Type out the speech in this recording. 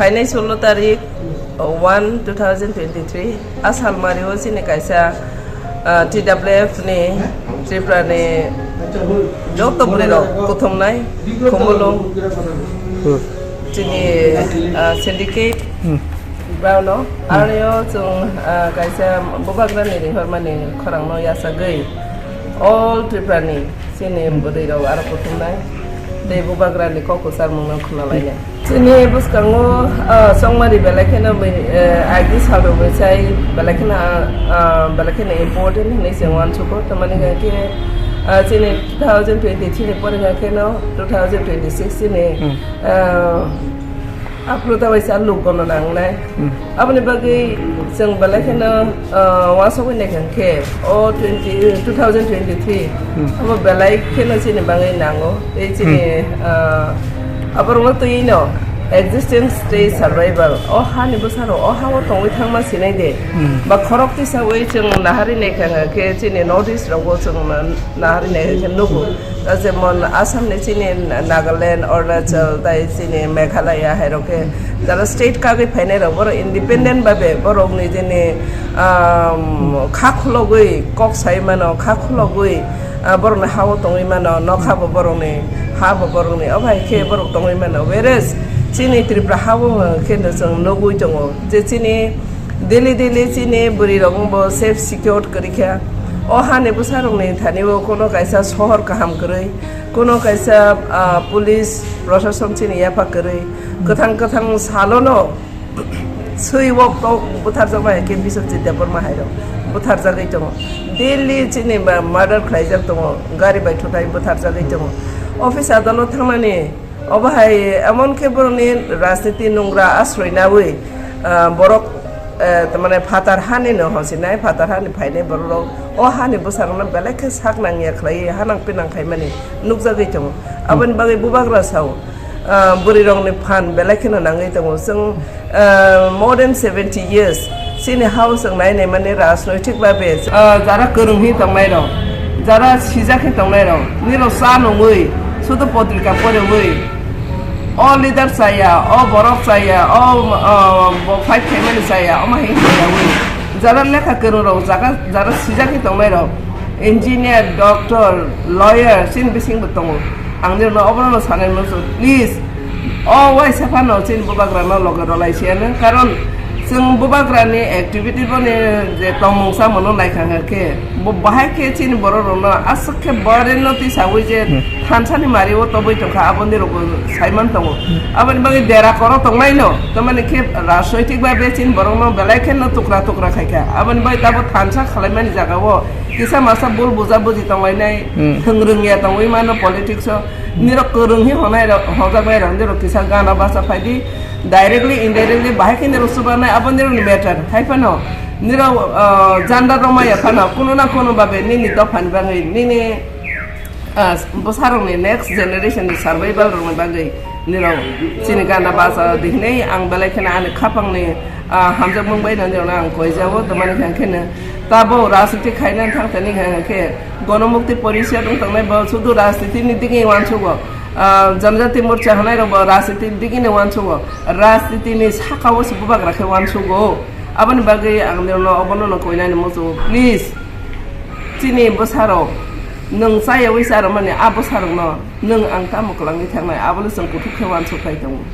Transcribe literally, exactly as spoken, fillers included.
Phainai solo tarik one two thousand twenty-three a salmari o chini kaisa, ah, T W F ni Tripura ni joto bwrwi rok kuthumnai khumulwng Hmm. chini, ah, syndicate Hmm. Brown no Hmm. aroni o chwng, ah, kaisa bubagra ni rihormani khorang no yachagwi all Tripura ni chini bwrwi rok aro kuthumnai tei bubagra ni kok kwchar mung no khuna lainai. Chini bwskango, ah, chongmari belai kheno bini, eh, agni sal rok bai sai belai kheno, ah, ah, belai kheno important hinwi se uansukgo. Tamani hwnkhe, ah, chini two thousand twenty-three ni pore hwnkhe no two thousand twenty-six chini, Hmm. ah, aphuru ta bai sa luk gono nangnai. Hmm. Aboni bagwi chwng belai kheno, ah, uansugwi naikha khe o twenty, two thousand twenty-three Hmm. abo belai kheno chini bagwi nango. Tei chini, Hmm. ah, aborokno twiwi no existence tei survival o hani bwsarok o ha-o tongwi thangma sinai de. Hmm. Ba khorok tisawi chwng nahari naikha khe chini North East rogo chwng na-, nahari naikha khe nugo. Jemon Assam ni chini Nagaland, Arunachal, tai chini Meghalaya hai rok khe jara state kagwi phainai rok borok independent babe borok ni jeni, um, kha khulogwi kok sai mano, kha khulogwi, ah, borok ni ha-o tongwi mano, nokha bo borok ni, ha bo borok ni, obo hai khe borok tongwi mano. Whereas chini Tripura ha-o khe no chwng nugwi tongo je chini daily daily chini bwrwi rok bo safe secured kwrwi kha. O hani bwsa rok ni thani o kono kaisa sohor kaham kwrwi, kono kaisa, ah, police proshashan chini yapha kwrwi, kwthang kwthang salo no swi wok tok butharjakma hai khe Biswajit Debbarma hai rok butharjagwi tongo. Daily chini ma-, murder khlaijak tongo, gari bai thutai butharjagwi tongo. Office adalot thangnani obo hai emon khe borokni rajniti nungra asroi naui, ah, borok, eh, tamani phatar hani no hosinai, phatar hani phainai borok rok o hani bwsarokno belai khe sak nangya khlaiwi hanang pinang khaimani nukjagwi tongo. Aboni bagwi bubagra sao, ah, bwrwi rokni phan belai kheno nangwi tongo. Chwng, ah, more than seventy years chini ha-o chwng nai nai mani rajnoitik babe, ah, jara kwrwng hi tongnai rok, jara sijak hi tongnai rok, nirok cha nungwi, sudu potrika porwi, o leader chaya, o borok chaya, o, ah, bo fight khaimani chaya, omo hai chaya wi. Jara lekha kwrwng rok, jaga, jara sijak hi tongnai rok, engineer, doctor, lawyer, chini bisingbo tongo. Ang nirokno obono sanai mano, please, o waisa phano chini bubagrano loge rwlai siyano, karon chwng bubagrani activity boni je tongmung samono naikha khe, bo bahai khe chini borok rokno aswk khe boreno tisaui je Hmm. thansani mari o toboi tongkha, abo nirokbo saiman tongo. Hmm. Aboni bagwi dera koro tongnaino, tamani khe rajnoitik babe chini borokno belai kheno tukra tukra khaikha. Aboni bagwi tabo thansa khalaimani jagao kisa masa bul buja buji tonglainai, Hmm. thwng rwngya tongwi mano politics o. Nirok kwrwng hi honai rok, hojaknai rok, nirok kisa gana basa phaidi, directly, indirectly, bahai khe nirok chubanai, abo nirokni matter. Hai phano, nirok, ah, janda romaya phano, kuno na kuno babe, nini dophani bagwi, nini, ah, bwsarokni next generation ni survival rokni bagwi, nirok chini gana basa dihinai, ang belai kheno ani khapangni, ah, hamjakmung bai nani rokno ang koijago, tamani hwnkhe no, tabo rajniti khaina thang tani hwnkhe, Gonomukti Porishad wng tongnai bo sudu rajniti ni digini uansugo. Ah, Janajati Morcha hwnai rok bo rajniti ni digini uansugo. Rajniti ni saka o se bubagra khe uansugo. Aboni bagwi ang nirokno obono no koinani muchungo. Please, chini bwsarok, nwng chayaui charwmani a bwsarokno nwng ang tamo kwlangwi thangnai, abono chwng kuthuk khe uansuk phai tongo.